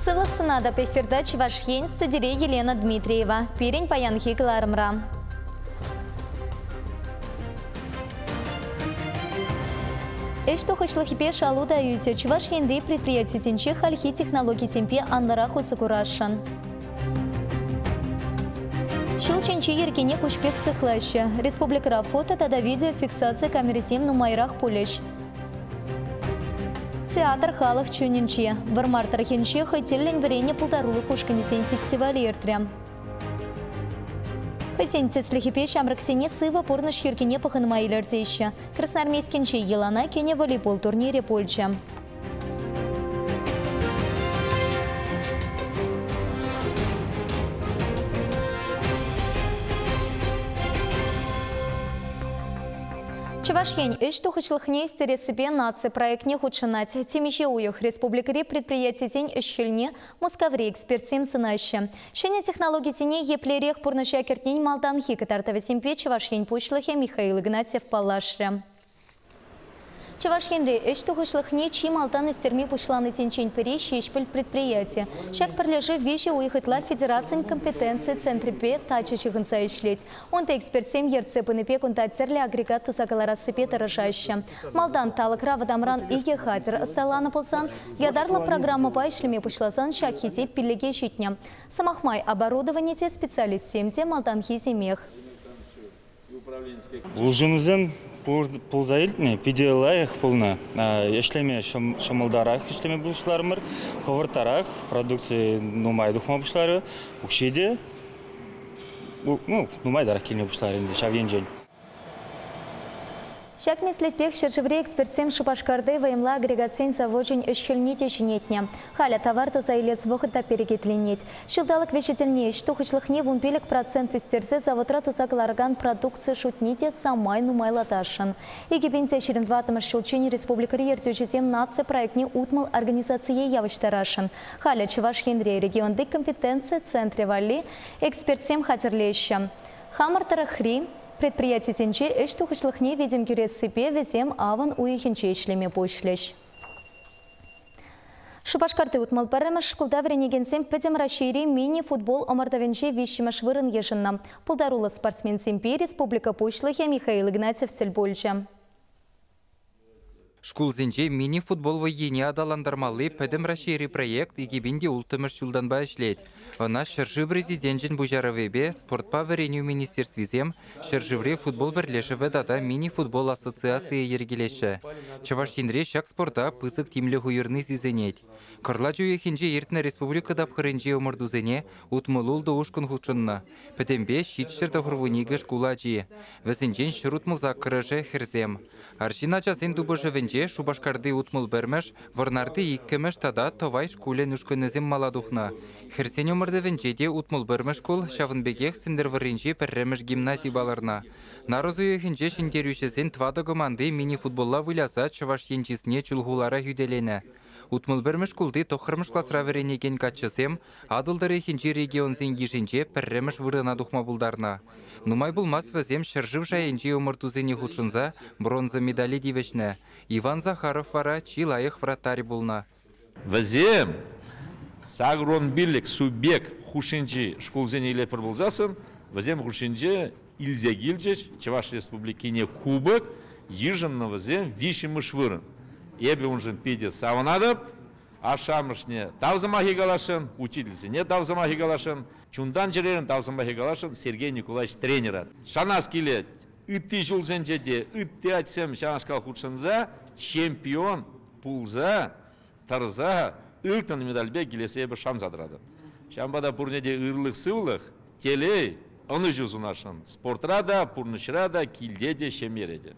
Сывлӑх сунатӑп, эфирта Чӑваш Ен, студире Елена Дмитриева. Пирӗн паянхи кӑларӑмра. Ӗҫ тухӑҫлӑхӗпе шалу та ӳсӗ. Чӑваш Енри предприятисенче хальхи технологисемпе анлӑрах усӑ курасшӑн. Ҫул ҫинчи йӗркене куҫ пек сыхлаҫҫӗ. Республикӑра фото тата видеофиксаци камерисем нумайрах пулӗҫ. Театр халӑх чунӗнче. Вӑрмар тӑрӑхӗнче хӑй тӗллӗн вӗреннӗ пултарулӑх ушкӑнӗсен фестивалӗ иртрӗ. Хӑйсен тӗслӗхӗпе ҫамрӑксене сывӑ пурнӑҫ йӗркине пӑхӑнма илӗртеҫҫӗ. Красноармейскинче йӑлана кӗнӗ волейбол турнирӗ пулчӗ. Чӑваш Ен ӗҫ тухӑҫлӑхне ӳстерессипе наци проектне хутшӑнать. Темиҫе уйӑх республикӑри предприятисен ӗҫ-хӗлне Мускаври экспертсем сӑнаҫҫӗ. Ҫӗнӗ технологисене еплерех пурнӑҫа кӗртнин малтанхи кӑтартӑвӗсемпе Чӑваш Ен Пуҫлӑхӗ Михаил Игнатьев паллашрӗ. Чӑваш Енре ӗҫ тухӑҫлӑхне чи малтан ӳстерме пуҫланисенчен пӗри Ҫеҫпӗл предприяти. Ҫак пӗрлешӳ 3 уйӑх ытла федерацин компетенци центрӗпе тачӑ ҫыхӑнса ӗҫлет. Унти экспертсем ертсе пынипе кунта тӗрлӗ агрегат туса кӑларассипе тӑрӑшаҫҫӗ. Малтан талӑкра вӑтамран 2 хатӗр ӑсталанӑ пулсан, ятарлӑ программӑпа ӗҫлеме пуҫласан ҫак хисеп 5-е ҫитнӗ. Сӑмах май, оборудовани те, специалистсем те малтанхисемех. Улшӑнусем пулса иртнӗ, питӗ лайӑх пулнӑ. Ӗҫлеме ҫӑмӑлтарах ӗҫлеме пуҫларӑмӑр, хӑвӑрттарах продукци нумай тухма пуҫларӗ, укҫи те нумайтарах килме пуҫларӗ ӗнтӗ ҫав енчен. Ҫак меслетпех ҫӗршыври экспертсем Шупашкарти вӑйӑмла агрегатсен завочӗн ӗҫ-хӗлне те ҫӗнетнӗ. Халӗ тавар туса илес вӑхӑт та перекетленет. Ҫулталӑк вӗҫӗ тӗлне ӗҫ тухӑҫлӑхне 15% ӳстерсе заводра туса кӑларакан продукци шутне те самай нумайлатасшӑн. 2024-мӗш ҫулччен республикӑри ертӳҫӗсем наци проектне 60 организацие явӑҫтарасшӑн. Халӗ Чӑваш Енре регионти компетенци центрӗ валли экспертсем хатӗрлеҫҫӗ. Хамӑр тӑрӑхри предприятисенче ӗҫ тухӑҫлӑхне витӗм кӳрессипе вӗсем авӑн уйӑхӗнче ӗҫлеме пуҫлӗҫ. Шупашкарти 61-мӗш шкулта вӗренекенсем Пӗтӗм Раҫҫейри мини-футбол ӑмӑртӑвӗнче 3-мӗш вырӑн йышӑннӑ. Пултаруллӑ спортсменсемпе республика Пуҫлӑхӗ Михаил Игнатьев тӗл пулчӗ. Шкулсенче мини-футбол вӑййине аталантармалли Пӗтӗм Раҫҫейри проект 2006-мӗш ҫултанпа ӗҫлет. Ӑна ҫӗршыв Президенчӗн пуҫарӑвӗпе спортпа вӗренӳ министерствисем, ҫӗршыври футбол пӗрлешӗвӗ тата мини-футбол ассоциацийӗ йӗркелеҫҫӗ. Чӑваш Енре ҫак спорта пысӑк тимлӗх уйӑрни сисӗнет. Кӑрлач уйӑхӗнче иртнӗ республика тапхӑрӗнчи ӑмӑртусене 66 ушкӑн хутшӑннӑ. Пӗтӗмпе 792 шкул ачи. Вӗсенчен 168-шӗ хӗрсем. Арҫын ачасен тупӑшӑвӗнче Шупашкарти 61-мӗш, Вӑрнарти 2-мӗш тата Тӑвай шкулӗн ушкӑнӗсем мала тухнӑ. Хӗрсен ӑмӑртӑвӗнче те 61-мӗш шкул, ҫавӑн пекех Сӗнтӗрвӑрринчи 1-мӗш гимнази палӑрнӑ. Нарӑс уйӑхӗнче ҫӗнтерӳҫӗсен 4 команди мини-футболла выляса Чӑваш Ен чысне Чулхулара хӳтӗленӗ. 61-мӗш шкулти 9-мӗш класра вӗренекен каччӑсем Атӑл тӑрӑхӗнчи регионсен йышӗнче пӗрремӗш вырӑна тухма пултарнӑ. Нумай пулмасть вӗсем ҫӗршыв шайӗнчи ӑмӑртусене хутшӑнса бронза медале тивӗҫнӗ. Иван Захаров вара чи лайӑх вратарь пулнӑ. Вӗсем 85 субъект хушшинчи шкулсене илетпӗр пулсассӑн, вӗсем хушшинче илсе килчӗҫ Чӑваш Республикине кубок, йышӑннӑ вӗсем 3-мӗш вырӑн. Эпӗ уншӑн питӗ савӑнатӑп. Ашшӗ-амӑшне тав сӑмахӗ каласшӑн, учительсене тав сӑмахӗ каласшӑн, чунтан-чӗререн тав сӑмахӗ каласшӑн Сергей Николаевич тренера. Шанас килет, ытти ҫулсенче те ытти атьсем ҫавнашкал хутшӑнса чемпион пулса тӑрса ылтӑн медальпе килессе эпӗ шанса тӑратӑп. Ҫавӑнпа та пурне те ырлӑх-сывлӑх, телей, ӑнӑҫу сунасшӑн. Спортра та, пурнӑҫра та, килте те, ҫемьере те.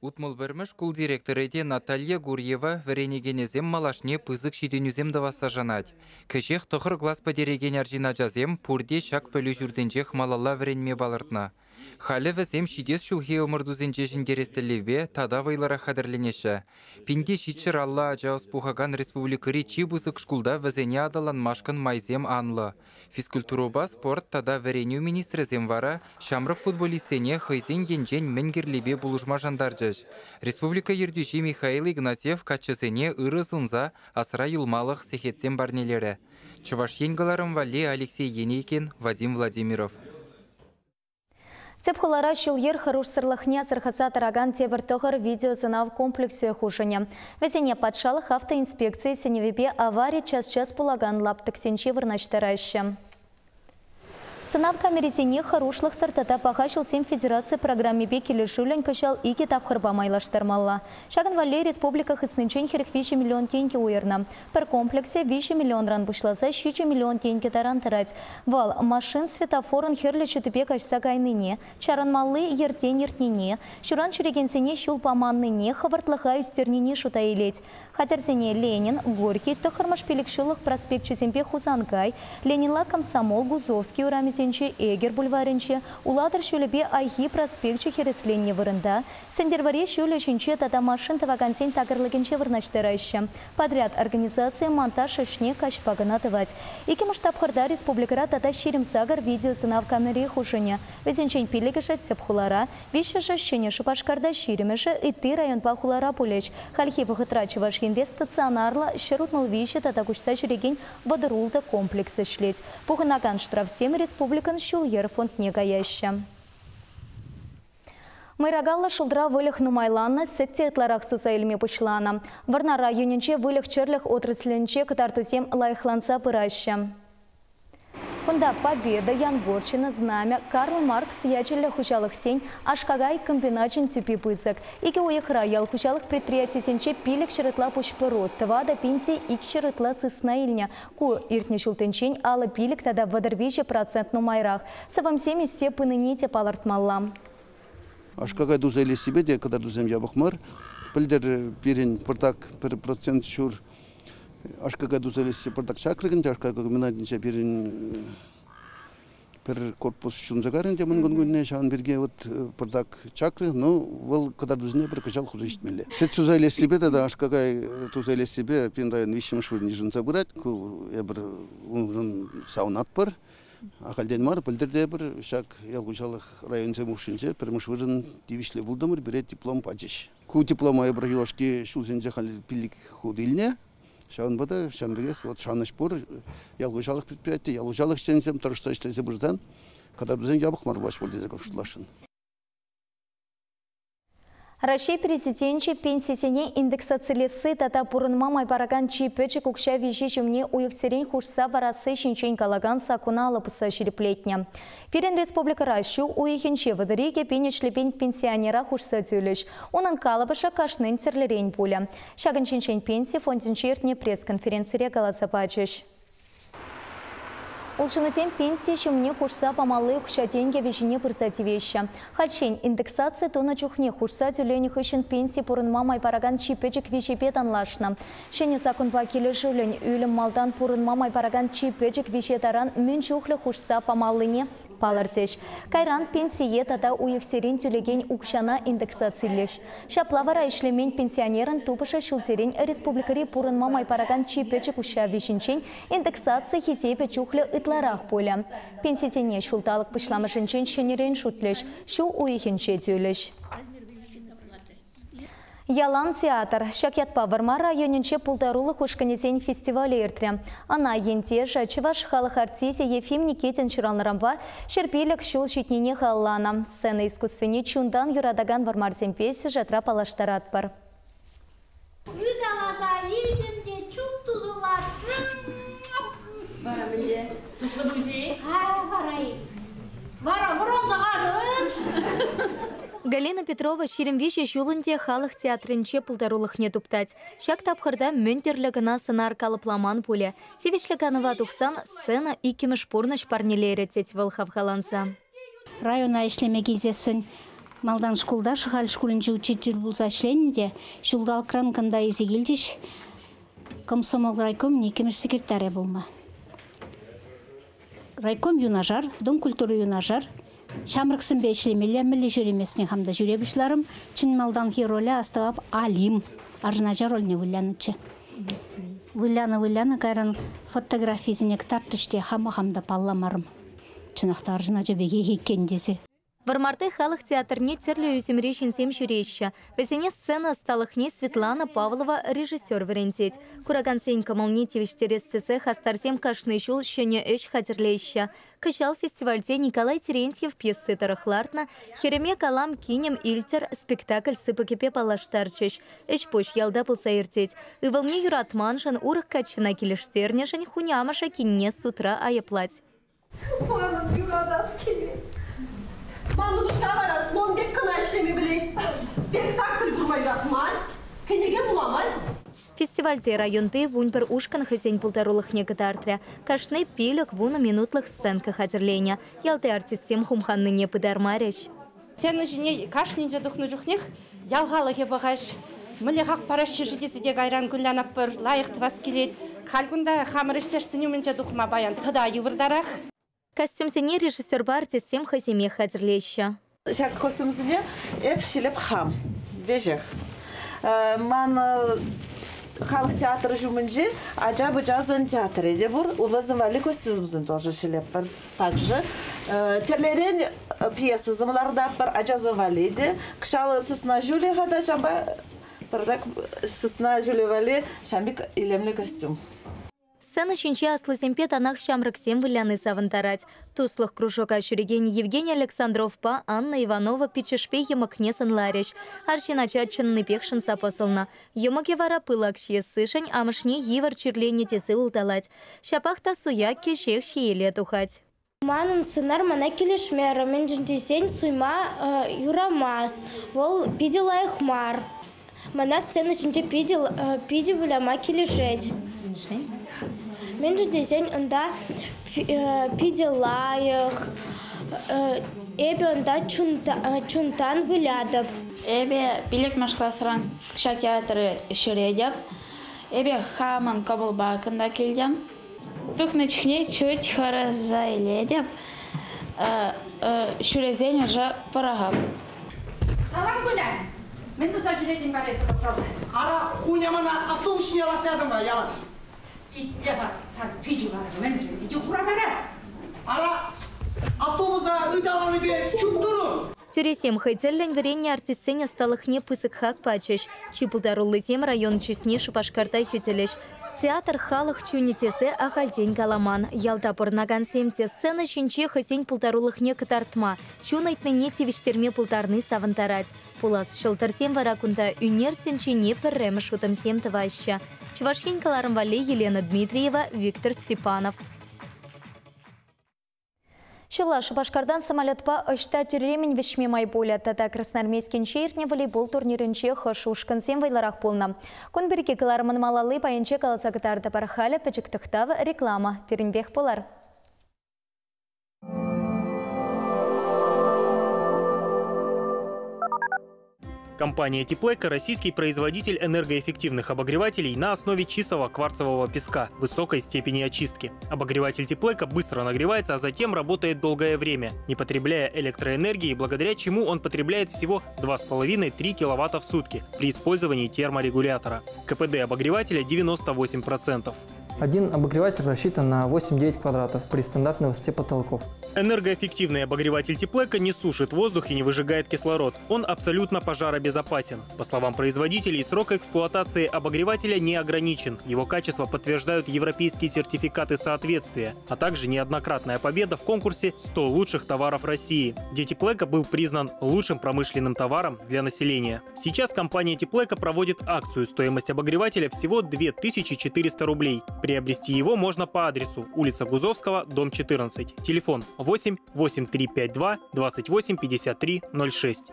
61-мӗш шкул директорӗ те Наталья Гурьева вӗренекенӗсем малашне пысӑк ҫитӗнӳсем тӑвасса шанать. Кӗҫех 9 класс пӗтерекен арҫын ачасем пурте ҫак пӗлӳ ҫуртӗнчех малалла вӗренме палӑртнӑ. Халӗ вӗсем ҫитес ҫулхи ӑмӑртусенче ҫӗнтерес тӗллевпе тата вӑйлӑрах хатӗрленеҫҫӗ. 1750 ача ӑс пухакан республикӑри чи пысӑк шкулта вӗсене аталанмашкӑн майсем анлӑ. Физкультурӑпа спорт тата вӗренӳ министрӗсем вара ҫамрӑк футболистсене хӑйсен енчен мӗн кирлипе пулӑшма шантарчӗҫ. Республика ертӳҫи Михаил Игнатьев каччӑсене ырӑ сунса асра юлмалӑх сехетсем парнелерӗ. Чӑваш Ен кӑларӑм валли Алексей Енейкин, Вадим Владимиров. Тӗп хулара ҫул-йӗр хӑрушсӑрлӑхне асӑрхаса тӑракан тепӗр 9 видеосӑнав комплексӗ хушӑнӗ. Вӗсене патшалӑх автоинспекцийӗ сӗнӗвӗпе авари час-час пулакан лаптӑксенче вырнаҫтараҫҫӗ. Сӑнав камерисене хӑрушлӑхсӑр тата паха ҫулсем федераци программипе килӗшӳллӗн кӑҫал 2 тапхӑрпа майлаштармалла. Ҫакӑн валли республика хыснинчен 43 миллион тенкӗ уйӑрнӑ. Пӗр комплексе 3 миллионран пуҫласа 7 миллион тенкӗ таран тӑрать. Вӑл машин светофорӑн хӗрлӗ ҫутипе каҫса кайнине, чарӑнмалли йӗртен иртнине, ҫуран ҫӳрекенсене ҫул паманнине, хӑвӑртлӑха ӳстернине шута илет. Хатӗрсене Ленин, Горький, Тӑхӑрмӑш пилӗкҫуллӑх проспекчӗсемпе Хусанкай, Ленинла Комсомол, Гузовский урамӗсенче, Эгер бульварӗнче, Улатӑр ҫулӗпе Айхи проспекчӗ хӗресленнӗ вырӑнта, Сӗнтӗрвӑрри ҫулӗ ҫинче тата машин тӑвакансен такӑрлӑхӗнче вырнаҫтараҫҫӗ. Подряд организацийӗ монтаж ӗҫне каҫпа кӑна тӑвать. Иккӗмӗш тапхӑрта республикӑра тата 28 видеосӑнав камери хушӑнӗ. Вӗсенчен 5-шӗ тӗп хулара, 3-шӗ Ҫӗнӗ Шупашкарта, 20-шӗ ытти районпа хулара пулӗҫ. Хальхи вӑхӑтра Чӑваш Енре стационарлӑ 163 тата куҫса ҫӳрекен 36 комплекс ӗҫлет. Пухӑнакан штрафсем республикӑн ҫул-йӗр фондне каяҫҫӗ. Мӑйракаллӑ шултра выльӑх нумайланнӑ, сӗт те ытларах суса илме пуҫланӑ. Вӑрнар районӗнче выльӑх-чӗрлӗх отраслӗнче кӑтартусем лайӑхланса пыраҫҫӗ. Кунта Победа, Янгорчино, Знамя, Карл Маркс ячӗллӗ хуҫалӑхсен Аш-какай комбиначӗн тӳпи пысӑк. 2 уйӑхра ял хуҫалӑх предприятисенче 500 ытла пуҫпӑру, 4200 ытла сысна илнӗ. Ку иртнӗ ҫултинчен 55 тата 33% нумайрах. Сӑвӑмсем ӳссе пынине те палӑртмалла. Аш-какай туса илессипе те кӑтартусем япӑх мар. Пӗлтӗр пирӗн пӑртак 1% ҫур аш-какай туса илесси пӑртак чакрӗ ӗнтӗ. Аш-какай комбинатӗнче пирӗн пӗр корпус ҫунса кайрӗ ӗнтӗ мӑнкун кунне. Ҫавӑн пирки вот пӑртак чакрӗ, но вӑл кӑтартусене пӗр кӑҫал хуса ҫитмелле. Сӗт суса илессипе тата аш-какай туса илессипе пирӗн район 3-мӗш вырӑн йышӑнса пырать. Ку эпир уншӑн савӑнатпӑр. Ахальтен мар, пӗлтӗр те пӗр ҫак ял хуҫалӑх районсем хушшинче пӗрмӗш вырӑн тивӗҫлӗ пултӑмӑр, пире диплом пачӗҫ. Ку диплома эпир юлашки ҫулсенче халь 5 хут илнӗ. Ҫавӑнпа та ҫавӑн пекех вот шанӑҫ пур. Ял хуҫалӑх предприяти, ял хуҫалӑх ӗҫченӗсем тӑрӑшса ӗҫлесе пырсан кӑтартусем япӑх мар пулаҫ пуль тесе шутласшӑн. Раҫҫей Президенчӗ пенсисене индексацилесси тата пурӑнма май паракан чи пӗчӗк укҫа виҫи ҫумне уйӑхсерен хушса парасси ҫинчен калакан саккуна алӑ пусса ҫирӗплетнӗ. Пирӗн республикӑра ҫу уйӑхӗнче 32 пин ӗҫлекен пенсионера хушса тӳлӗҫ. Унӑн калӑпӑшӗ кашнин тӗрлӗрен пулӗ. Ҫакӑн ҫинчен пенси фондӗнче иртнӗ пресс-конференцире каласа пачӗҫ. Улшӑнусем пенси ҫумне хушса памалли укҫа-тенкӗ виҫине пырса тивеҫҫӗ. Хальччен индексаци тунӑ чухне хушса тӳленӗ хыҫҫӑн пенси пурӑнма май паракан чи пӗчӗк виҫепе танлашнӑ. Ҫӗнӗ саккунпа килӗшӳллӗн ӳлӗм малтан пурӑнма май паракан чи пӗчӗк виҫе таран мӗн чухлӗ хушса памаллине палӑртӗҫ. Кайран пенсие тата уйӑхсерен тӳлекен укҫана индексацилӗҫ. Ҫапла вара ӗҫлемен пенсионерӑн тупӑшӗ ҫулсерен республикӑри пурӑнма май паракан чи пӗчӗк укҫа виҫинчен индексаци хисепӗ чухлӗ ытларах пулӗ. Пенсисене ҫулталӑк пуҫламӑшӗнчен ҫӗнӗрен шутлӗҫ, ҫу уйӑхӗнче тӳлӗҫ. Ялан театр. Ҫак ятпа Вӑрмар районӗнче пултарулӑх ушкӑнӗсен фестивалӗ иртрӗ. Ӑна ентешӗ, чӑваш халӑх артисчӗ Ефим Никитин ҫуралнӑранпа 105 ҫул ҫитнине халалланӑ. Сцена искусствине чунтан юратакан вӑрмарсемпе сюжетра паллаштаратпӑр. Ыталаса илтӗм те чуп тусӑлар. Вара мӗнле? Тутлӑ пулчӗ-и? Вара вӑранса кайрӑм. Галина Петрова 23 ҫул ӗнтӗ халӑх театрӗнче пултарулӑхне туптать. Ҫак тапхӑрта мӗн тӗрлӗ кӑна сӑнар калӑпламан пулӗ. Тивӗҫлӗ канӑва тухсан сцена иккӗмӗш пурнӑҫ парнелерӗ, тет вӑл хавхаланса. Района ӗҫлеме килсессӗн малтан шкулта, Шӑхаль шкулӗнче учитель пулса ӗҫленӗ те ҫулталӑкран кӑнта илсе килчӗҫ. Комсомол райкомӗн иккӗмӗш секретарӗ пулма. Райком юнашар, Дом культуры юнашар. Ҫамрӑксемпе ӗҫлемелле, мӗнле ҫӳремесне хам та ҫӳре пуҫларӑм. Чӑн малтанхи роле астӑвап Алим арҫын ача рольне вылянӑччӗ. Вылянӑ-вылянӑ кайран фотографисене кӑтартрӗҫ те хама хам та палламарӑм. Чӑнах та арҫын ача пекех иккен тесе. Вӑрмарти халӑх театрне тӗрлӗ ӳсӗмри ҫынсем ҫӳреҫҫӗ. Вӗсене сцена ӑсталӑхне Светлана Павлова режиссер вӗрентет. Куракансен кӑмӑлне тивӗҫтерес тесе хастарсем кашни ҫул ҫӗнӗ ӗҫ хатӗрлеҫҫӗ. Кӑҫал фестивальте Николай Терентьев пьеси тӑрӑх лартнӑ «Хӗрӗме калам кинӗм илтӗр» спектакль сыпӑкӗпе паллаштарчӗҫ. Ӗҫ-пуҫ ялта пулса иртет. Ывӑлне юратманшӑн, урӑх каччӑна килӗштернӗшӗн хунямӑшӗ кинне судра айӑплать. Манӑн юратас килет. Ман упӑшка вара слон пек кӑна ӗҫлеме пӗлет. Спектакль курма юратмасть, кӗнеке вуламасть. Фестивальте районти 11 ушкӑн хӑйсен пултарулӑхне кӑтартрӗ. Кашни 5-10 минутлӑх сценка хатӗрленӗ. Ялти артистсем хумханнине пытармарӗҫ. Сцена ҫине кашнинче тухнӑ чухнех ял халӑхӗ пӑхаҫ. Мӗнле хак параҫҫӗ-ши тесе те кайран кулянатпӑр, лайӑх тӑвас килет. Халь кунта хамӑр ӗҫтешсен умӗнче тухма паян тата йывӑртарах. Костюмсене режиссерпа артистсем хӑйсемех хатӗрлеҫҫӗ. Ҫак костюмсене эп ҫӗлеп хам, веҫех. Ман халӑх театрӗ ҫумӗнче ача-пӑчасен театрӗ те пур. Вӗсем валли костюмсем тоже ҫӗлетпӗр. Также тӗрлӗрен пьесӑсем лартатпӑр, ачасем валли те. Кӑҫал сысна ҫулӗ-ха та ҫавӑнпа пӗртак сысна ҫулӗ валли ҫавӑн пек илемлӗ костюм. Сцена ҫинче аслисемпе танах ҫамрӑксем выляни савӑнтарать. Туслӑх кружока ҫӳрекен Евгений Александровпа Анна Иванова пиччӗшпе йӑмӑкне сӑнларӗҫ. Арҫын ача чӑннипех шӑнса пӑсӑлнӑ. Йӑмӑкӗ вара пылак ҫиессишӗн амӑшне йывӑр чирленӗ тесе улталать. Ҫапах та суя кӗҫех ҫиеле тухать. Манӑн сӑнар мана килӗшмерӗ, мӗншӗн тесен суйма юрамасть. Вӑл питӗ лайӑх мар. Мана сцена ҫинче питӗ выляма килӗшет. Мӗншӗн тесен унта питӗ лайӑх, эпӗ унта чунтан вылятӑп. Эпӗ 5-мӗш класран ҫак театра ҫӳретӗп. Эпӗ хамӑн кӑмӑлпа кунта килтӗм. Тухнӑ чухне чуть хӑраса илетӗп, ҫӳресен уже пӑрахап. Салам, Куля! Мӗн туса ҫӳретӗн вара эсӗ вокзалта? Ара, хунямана автобус ҫине лартса ятӑм-ха ялан. Итле-ха, сан пичӗ вара мӗншӗн питӗ хура вара? Ара, автобуса ыталанипе чуптурӑм. Тӳресем хӑй тӗллӗн вӗреннӗ артистсен ӑсталӑхне пысӑк хак пачӗҫ. Чи пултаруллисем район чысне Шупашкарта хӳтӗлӗҫ. Театр халӑх чунӗ тесе ахальтен каламан. Ялта пурӑнакансем те сцена ҫинче хӑйсен пултарулӑхне кӑтартма, чун ыйтнине тивӗҫтерме пултарни савӑнтарать. Пулас ҫӑлтӑрсем вара кунта ӳнер тӗнчине пӗрремӗш утӑмсем тӑваҫҫӗ. Чӑваш Ен кӑларӑм валли Елена Дмитриева, Виктор Степанов. Ҫулла Шупашкартан самолетпа ӑҫта тӳрремӗн вӗҫме май пулӗ тата Красноармейскинче иртнӗ волейбол турнирӗнче хӑш ушкӑнсем вӑйлӑрах пулнӑ. Кун пирки кӑларӑмӑн малалли пайӗнче каласа кӑтартӑпӑр. Халӗ пӗчӗк тӑхтав, реклама. Пирӗнпех пулар. Компания «Теплэко» – российский производитель энергоэффективных обогревателей на основе чистого кварцевого песка высокой степени очистки. Обогреватель «Теплэко» быстро нагревается, а затем работает долгое время, не потребляя электроэнергии, благодаря чему он потребляет всего 2,5-3 киловатта в сутки при использовании терморегулятора. КПД обогревателя 98%. Один обогреватель рассчитан на 8-9 квадратов при стандартной высоте потолков. Энергоэффективный обогреватель «Теплэко» не сушит воздух и не выжигает кислород. Он абсолютно пожаробезопасен. По словам производителей, срок эксплуатации обогревателя не ограничен. Его качество подтверждают европейские сертификаты соответствия, а также неоднократная победа в конкурсе «100 лучших товаров России», где «Теплэко» был признан лучшим промышленным товаром для населения. Сейчас компания «Теплэко» проводит акцию. Стоимость обогревателя всего 2400 рублей. Приобрести его можно по адресу улица Гузовского, дом 14. Телефон 8 8352 28 53 06.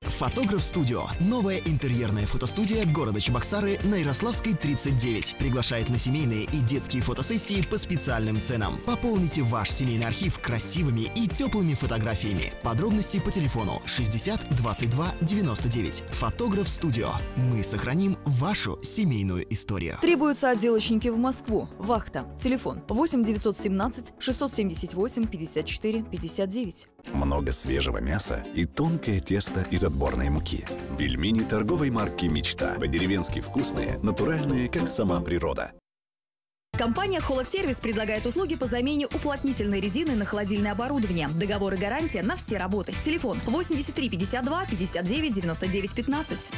Фотограф Студио. Новая интерьерная фотостудия города Чебоксары на Ярославской, 39. Приглашает на семейные и детские фотосессии по специальным ценам. Пополните ваш семейный архив красивыми и теплыми фотографиями. Подробности по телефону 60 22 99. Фотограф Студио. Мы сохраним вашу семейную историю. Требуются отделочники в Москву. Вахта. Телефон 8 917 678 54 59. Много свежего мяса и тонкое тесто из отборной муки. Пельмени торговой марки «Мечта». По-деревенски вкусные, натуральные, как сама природа. Компания «Холодсервис» предлагает услуги по замене уплотнительной резины на холодильное оборудование. Договор и гарантия на все работы. Телефон 83 52 59 99 15.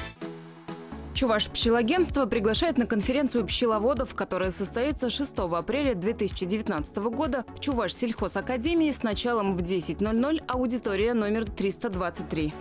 Чуваш пчелогентство приглашает на конференцию пчеловодов, которая состоится 6 апреля 2019 года в Чуваш сельхозакадемии с началом в 10:00, аудитория номер 323.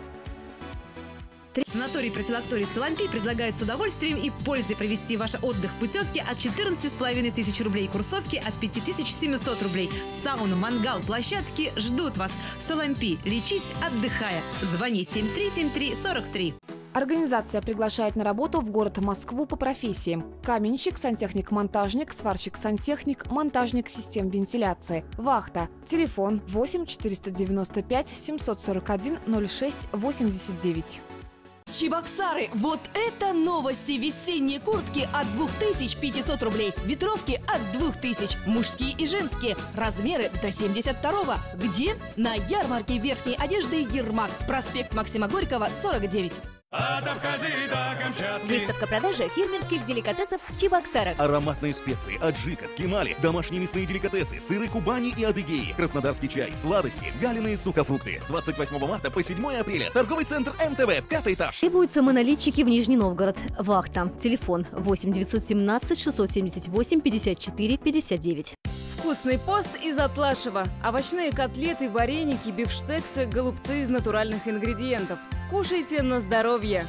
Санаторий профилакторий Салампи предлагает с удовольствием и пользой провести ваш отдых. Путевки от 14,5 тысяч рублей, курсовки от 5700 рублей. Сауна, мангал, площадки ждут вас. Салампи. Лечись, отдыхая. Звони 7373 43. Организация приглашает на работу в город Москву по профессиям: каменщик, сантехник-монтажник, сварщик-сантехник, монтажник систем вентиляции, вахта. Телефон 8 495 741 06 89. Чебоксары, вот это новости! Весенние куртки от 2500 рублей, ветровки от 2000, мужские и женские, размеры до 72-го. Где? На ярмарке верхней одежды «Ермак», проспект Максима Горького, 49. От Абхазии до Камчатки. Выставка продажи фермерских деликатесов в Чебоксарах. Ароматные специи, аджика, ткемали, домашние мясные деликатесы, сыры Кубани и Адыгеи, краснодарский чай, сладости, вяленые сухофрукты. С 28 марта по 7 апреля. Торговый центр МТВ, 5 этаж. Требуются монолитчики в Нижний Новгород. Вахта. Телефон 8 917 678 54 59. Вкусный пост из Атлашева. Овощные котлеты, вареники, бифштексы, голубцы из натуральных ингредиентов. Кушайте на здоровье!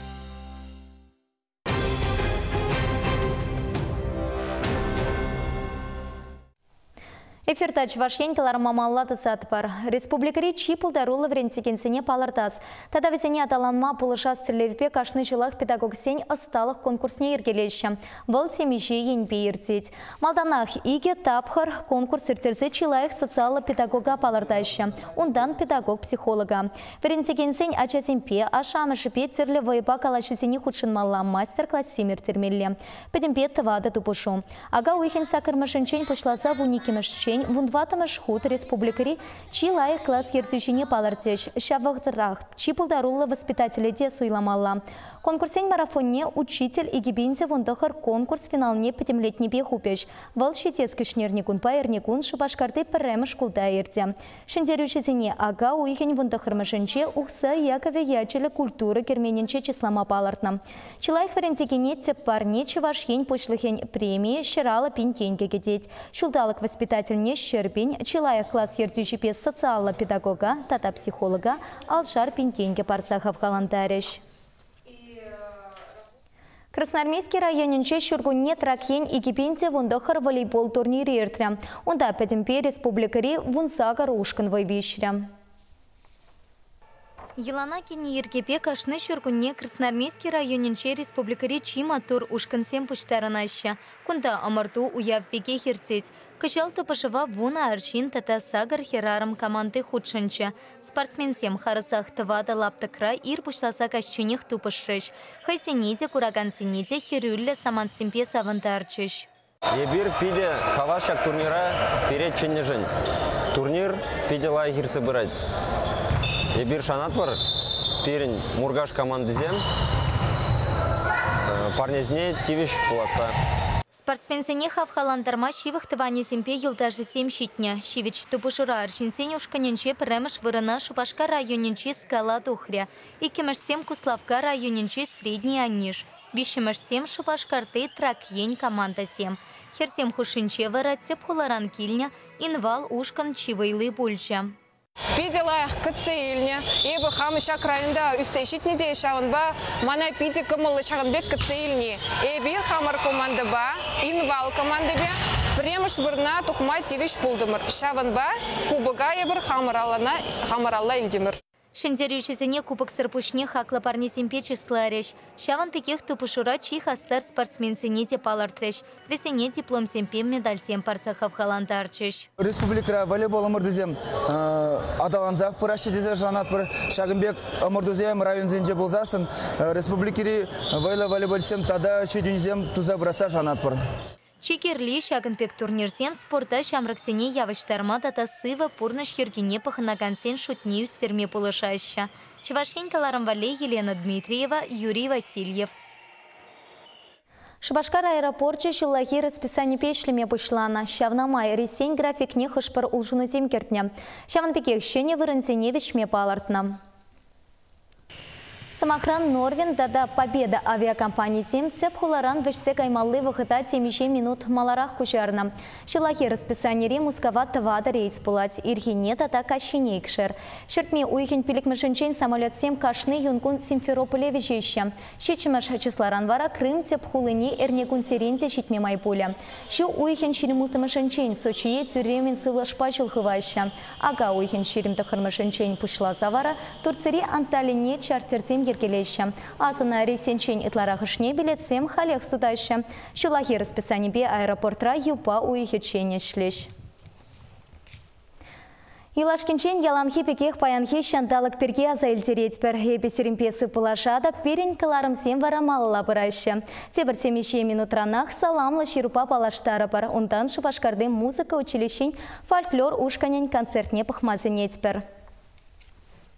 Эфирта Чӑваш Ен кӑларӑма малалла тӑсатпӑр. Республикӑри чи пултаруллӑ вӗрентекенсене палӑртас тата вӗсене аталанма пулӑшас тӗллевпе кашни ҫулах педагогсен ӑсталӑх конкурсне йӗркелеҫҫӗ. Вӑл темиҫе енпе иртет. Малтанах икӗ тапхӑр конкурс ирттерсе чи лайӑх социаллӑ педагога палӑртаҫҫӗ. Унтан педагог-психолога. Вӗрентекенсен ачасемпе, ашшӗ-амӑшӗпе тӗрлӗ вӑйпа калаҫусене хутшӑнмалла, мастер-классем ирттермелле. Пӗтӗмпе тӑватӑ тупӑшу. Ака уйӑхӗн саккӑрмӗшӗнчен пуҫласа вуниккӗмӗшчен вунтӑваттӑмӗш хут республикӑри чи лайӑх класс ертӳҫине палӑртӗҫ. Ҫав вӑхӑтрах чи пултаруллӑ воспитателе те суйламалла. Конкурссен марафонне «Учитель 2019» конкурс финалне пӗтӗмлетнипе хупӗҫ. Вӑл ҫитес кӗҫнерникунпа эрнекун Шупашкарти пӗрремӗш шкулта иртӗ. Ҫӗнтерӳҫӗсене ака уйӑхӗн вунтӑххӑрмӗшӗнче Ухсай Яковӗ ячӗллӗ культура керменӗнче чыслама палӑртнӑ. Чи лайӑх вӗрентекене тӗп парне Чӑваш Ен Пуҫлӑхӗн премийӗ 150 пин тенкӗ кӗтет. Ҫулталӑк воспитательне 100 пин, чи лайӑх класс ертӳҫипе социаллӑ педагога тата психолога алшар пин тенкӗ парса хавхалантарӗҫ. Красноармейски районӗнче ҫуркунне Трак ен 2019 волейбол турнирӗ иртрӗ. Унта пӗтӗмпе республикӑри 18 ушкӑн вӑй виҫрӗ. Йӑлана кӗнӗ йӗркепе кашни ҫуркунне Красноармейски районӗнче республикӑри чи маттур ушкӑнсем пуҫтарӑнаҫҫӗ. Кунта ӑмӑрту уяв пекех иртет. Кӑҫал тупӑшӑва вунӑ арҫын тата сакӑр хӗрарӑм команди хутшӑнчӗ. Спортсменсем харӑсах тӑватӑ лаптӑкра ир пуҫласа каҫченех тупӑшрӗҫ. Хӑйсене те, куракансене те хӗрӳллӗ самантсемпе савӑнтарчӗҫ. Эпир питӗ хавас ҫак турнира пире чӗннӗшӗн. Турнир питӗ лайӑх иртсе пырать. Эпир шанатпӑр, пирӗн Муркаш командисем парнесене тивӗҫ пуласса. Спортсменсене хавхалантарма ҫывӑх тӑванӗсемпе юлташӗсем ҫитнӗ. Ҫивӗч тупӑшура арҫынсен ушкӑнӗнче пӗрремӗш вырӑна Шупашкар районӗнчи «Скала» тухрӗ. Иккӗмӗшсем Куславкка районӗнчи «Средний Аниш», виҫҫӗмӗшсем Шупашкарти «Трак ен» командӑсем. Хӗрсем хушшинче вара тӗп хуларан килнӗ «Инвал» ушкӑн чи вӑйли пулчӗ. Питӗ лайӑх кӗтсе илнӗ. Эпӗ хам ҫак районта ӳссе ҫитнӗ те ҫавӑнпа мана питӗ кӑмӑллӑ ҫакӑн пек кӗтсе илни. Эпир хамӑр командӑпа, Инвал командипе, пӗрремӗш вырӑна тухма тивӗҫ пултӑмӑр. Ҫавӑнпа кубока эпир хамӑр алла илтӗмӗр. Ҫӗнтерӳҫӗсене кубоксӑр пуҫне хаклӑ парнесемпе чысларӗҫ. Ҫавӑн пекех тупӑшура чи хастар спортсменсене те палӑртрӗҫ. Вӗсене дипломсемпе медальсем парса хавхалантарчӗҫ. Республикӑра волейбол ӑмӑртусем аталансах пыраҫҫӗ тесе шанатпӑр. Ҫакӑн пек ӑмӑртусем районсенче пулсассӑн республикӑри вӑйлӑ волейболистсем тата ҫитӗнӳсем туса пырасса шанатпӑр. Чи кирли, ҫакӑн пек турнирсем спорта ҫамрӑксене явӑҫтарма тата сывӑ пурнӑҫ йӗркине пӑхӑнакансен шутне ӳстерме пулӑшаҫҫӗ. Чӑваш Ен кӑларӑм валли Елена Дмитриева, Юрий Васильев. Шупашкар аэропорчӗ ҫуллахи расписанипе ӗҫлеме пуҫланӑ. Ҫавна май рейссен графикне хӑш-пӗр улшӑнусем кӗртнӗ. Ҫавӑн пекех ҫӗнӗ вырӑнсене вӗҫме палӑртнӑ. Сӑмахран, Норвин тата Победа авиакомпанисем тӗп хуларан вӗҫсе каймалли вӑхӑта темиҫе минут маларах куҫарнӑ. Ҫуллахи расписанире Мускава тӑватӑ рейс пулать, ирхине тата каҫхине икшер. Ҫӗртме уйӑхӗн пиллӗкмӗшӗнчен самолетсем кашни юнкун Симферополе вӗҫеҫҫӗ. Ҫиччӗмӗш числаран вара Крым тӗп хулине эрнекунсерен те ҫитме май пулӗ. Ҫу уйӑхӗн ҫирӗм улттӑмӗшӗнчен Сочие тӳрремӗн сывлӑшпа ҫул хываҫҫӗ. Ака уйӑхӗн 29-мӗшӗнчен пуҫласа вара Турцири Анталине чартерсем йӗркелеҫҫӗ. Асӑннӑ рейссенчен ытларахӑшне билетсем халех сутаҫҫӗ. Ҫуллахи расписанипе аэропортра юпа уйӑхӗччен ӗҫлӗҫ. Юлашкинчен яланхи пекех паянхи ҫанталӑк пирки аса илтеретпӗр. Эпӗ сирӗнпе сывпуллашатӑп, пирӗн кӑларӑмсем вара малалла пыраҫҫӗ. Тепӗр темиҫе минутранах саламлӑ ҫырупа паллаштарӑпӑр. Унтан Шупашкарти музыка училищин фольклор ушкӑнӗн концертне пӑхма сӗнетпӗр.